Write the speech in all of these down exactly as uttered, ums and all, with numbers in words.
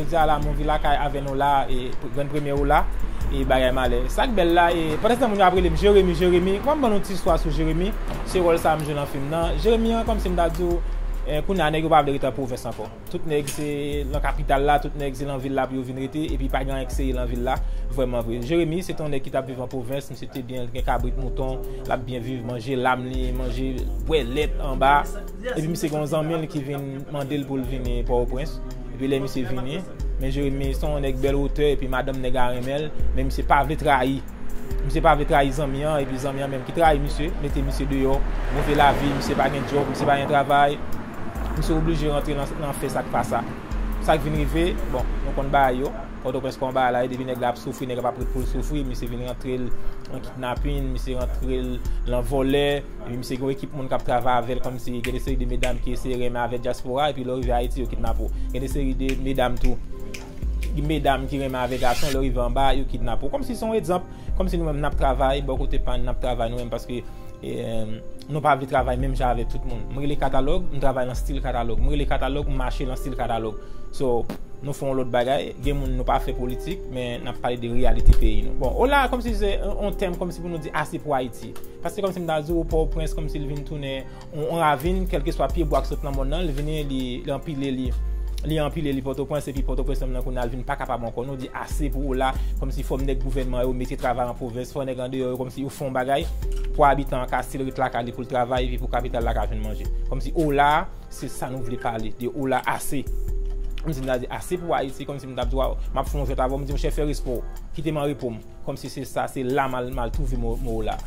Jodi a la, Movie Lakay avè nou la, e, grann premyè Ola, e bagay malè. Sa k bèl la, e, pandan se tan moun yo ap rele m Jeremi, Jeremi, kòman m ban nou ti istwa sou Jeremi, se wòl sa a m jwe nan fim nan. Jeremi an, kòmsi m ta di w, e, kounye a nèg yo pa vle rete an pwovens ankò. Tout nèg se nan kapital la, tout nèg se nan vil la pou yo vin rete, epi pa gen anyen ki serye nan vil la, vrèman vre. Jeremi, se te yon nèg ki t ap viv an pwovens, misye te byen, li gen kabrit, mouton, l ap byen viv, manje lam li, manje, bwè lèt anba. Epi misye gen yon zanmi l ki vin mande l pou l vini Pòtoprens. Epi lè misye vini, men Jeremi se yon nèg bèl wotè, epi madanm nèg la renmen l, men misye pa vle trayi. Misye pa vle trayi zanmi an, epi zanmi an menm ki trayi misye, mete misye deyò, move lavi, misye pa gen djòb, misye pa gen travay, misye oblije rantre nan, nan fè sa k pa sa. Sa k vin rive, bon, nou konn bagay yo, Pòtoprens konn bagay la, e depi nèg la ap soufri, nèg la p ap ret pou l soufri, misye vin rantre l nan kidnapin, misye rantre l nan vòlè, epi misye gen yon ekip moun k ap travay avè l, kòmsi gen de seri de medam ki eseye renmen avè dyaspora, epi lè w rive Ayiti, yo kidnape w. Gen de seri de medam tou, medam ki renmen avè gason, lè w rive anba, yo kidnape w. Kòmsi se yon egzanp, kòmsi nou menm n ap travay, bò kote pa n, n ap travay nou menm, paske, e, nou pa vle travay menm jan avèk tout moun. Mwen rele katalòg, m travay nan stil katalòg. Mwen rele katalòg, m mache nan stil katalòg. So, nou fè yon lòt bagay, gen moun nou pa fè politik, men n ap pale de reyalite peyi nou. Bon, Ola, kòmsi se yon, yon tèm kòmsi pou nou di ase pou Ayiti. Paske kòmsi m ta di w, Pòtoprens, kòmsi l vin tounen yon, yon ravin, kèlkeswa pye bwa k sot nan mòn nan, li vini, li, li anpile, li, li anpile, li Pòtoprens, epi Pòtoprens menm nan kounye a l vin pa kapab ankò. Nou di ase pou Ola, kòmsi fò nèg gouvènman yo mete travay an pwovens, fò nèg andeyò yo kòmsi yo fè yon bagay pou abitan an ka still ret lakay li pou l travay, epi pou kapital la ka jwenn manje. Kòmsi Ola, se sa nou vle pale, de Ola ase. Kòmsi m ta di ase pou Ayiti, kòmsi m ta di w, m ap fè yon jwèt avè w, m di monchè fè respè w, kite m an repo m. Kòmsi se sa, se la m al, m al twouve mo, mo Ola.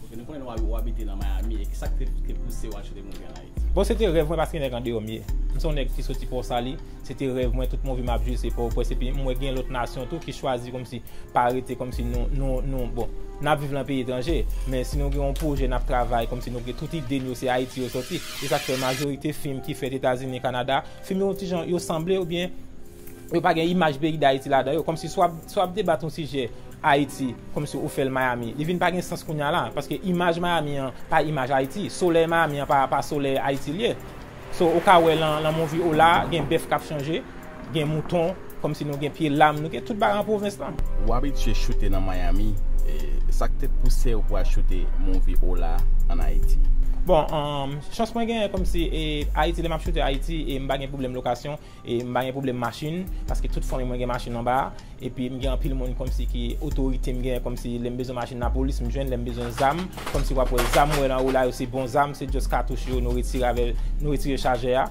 Ok, nou konnen w, w abite nan Miami, e ki sa k te, te pouse w al choute movie an Ayiti? Bon, se te rèv mwen paske nèg andeyò m ye. M se yon nèg ki soti Pòsali, se te rèv mwen, tout movie m ap jwe, se Pòtoprens, epi m wè gen lòt nasyon tou ki chwazi kòmsi pa rete kòmsi nou, nou, nou, bon, n ap viv nan peyi etranje, men si nou gen yon pwojè, n ap travay, kòmsi nou gen tout ide n yo, se Ayiti yo soti. E sa k fè majorite fim ki fèt Etazini, Kanada, fim yo yon ti jan, yo sanble oubyen yo pa gen imaj peyi Dayiti ladan yo. Kòmsi si w ap, si w ap debat yon sijè Ayiti, kòmsi ou fè l Miami, li vin pa gen sans kounye a la, paske imaj Miami an pa imaj Ayiti, solèy Miami an pa, pa solèy Ayiti l ye. So, ou ka wè lan, lan movie Ola, gen bèf k ap chanje, gen mouton, kòmsi nou gen pye lam, nou gen tout bagay an pwovens lan. Ou abitye choute nan Miami, e sa k te pouse w pou al choute movie Ola ann Ayiti? Bon, um, chans mwen genyen kòmsi, e, Ayiti, lè m ap choute Ayiti, e m pa gen pwoblèm lokasyon, e m pa gen pwoblèm machin, paske tout fanmi mwen gen machin anba a, epi m gen anpil moun kòmsi ki otorite m genyen, kòmsi lè m bezwen machin lapolis, m jwenn, lè m bezwen zam, kòmsi w ap wè zam ou wè lan Ola yo, se bon zam, se just katouch yo, nou retire avè, nou retire chajè a.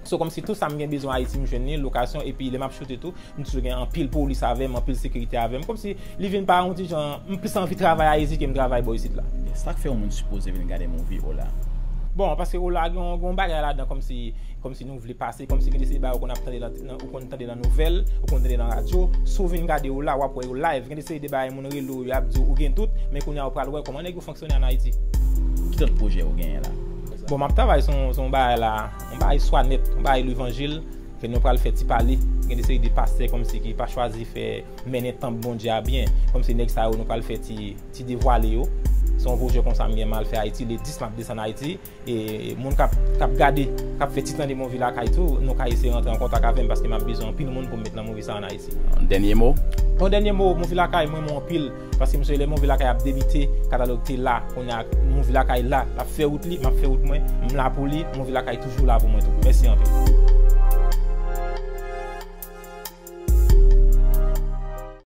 So, kòmsi tout sa m gen bezwen Ayiti, m jwenn li, lokasyon, epi lè m ap choute tou, m toujou gen anpil polis avè m, anpil sekirite avè m. Kòmsi li vin pa yon ti jan, m plis anvi travay Ayiti ke m travay bò isit la. Sa k fè yon moun sipoze vin gade movie Ola? Bon, paske Ola gen yon, gen yon bagay ladan kòmsi, kòmsi nou vle pase, kòmsi gen de seri bagay ou konn ap tande nan, nan, ou konn tande nan nouvèl, ou konn tande nan radyo. Si w vin gade Ola, w ap wè yo live. Gen de seri de bagay moun rele w, y ap di w ou gen tout, men kounye a ou pral wè kòman nèg yo fonksyone ann Ayiti. Ki lòt pwojè ou genyen la? Bon, m ap travay sou, sou yon bagay la, yon bagay swa nèt, yon bagay levanjil, ke nou pral fè ti pale. Gen de seri de pastè kòmsi ki pa chwazi fè mennen tanp Bondye a byen. Kòmsi nèg sa yo, nou pral fè ti, ti devwale yo. Se yon pwojè konsa m gen m al fè Ayiti. Le dis m ap desann Ayiti. E moun k ap, k ap gade, k ap fè ti tande Movie Lakay tou, nou ka eseye rantre an kontak avè m paske m ap bezwen anpil moun pou m met nan movie sa ann Ayiti. Yon dènye mo? Yon dènye mo, Movie Lakay, mwen renmen w anpil. Paske m sonje lè Movie Lakay ap debite, katalòg te la, kounye a Movie Lakay la, l ap fè wout li, m ap fè wout mwen, m la pou li, Movie Lakay toujou la pou mwen tou. Mèsi anpil.